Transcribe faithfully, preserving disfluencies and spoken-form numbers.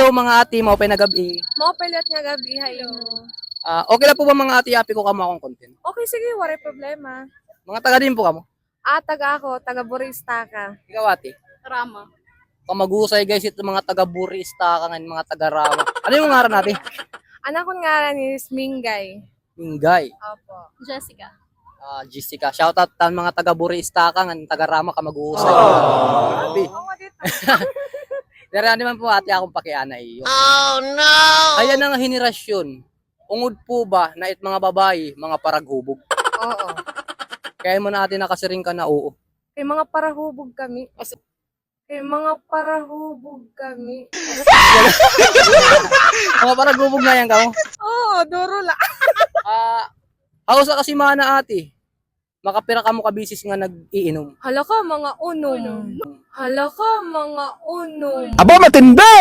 Hello, mga ate, maupay na gab-i. Maupay liwat nga gab-i ha imo. Ah, okay la po ba, mga ate, i-api ko kamo akon content? Okay, sige, waray problema. Mga taga diin po kamo? Ah, taga ako, taga Buri Estaca. Ikaw, ate? Rama. Kamag-usay, guys, ito mga taga Buri Estaca ngan mga taga Rama. Ano imo ngaran, ate? An akon ngaran is Minggay. Minggay. Opo. Jessica. Ah, Jessica. Shoutout ta mga taga Buri Estaca ngan taga Rama, kamag-usay. Grabe. Oo, dito. Pero ano man po, ate, akon pakiana iyo. Oh, no! Kay an henerasyon, ungod po ba na it mga babayi, mga paraghubog? Oo. Kay imo na, ate, nakasiring ka na oo. Kay mga parahubog kami. Kay mga parahubog kami. Mga paraghubog ngay-an kamo? Oo, duro la. Ah, hausa ka semana, ate, makapira kamo ka beses nga nag-iinom? Hala ka, mga unom. Hala ka, mga unom. Aba, matindi!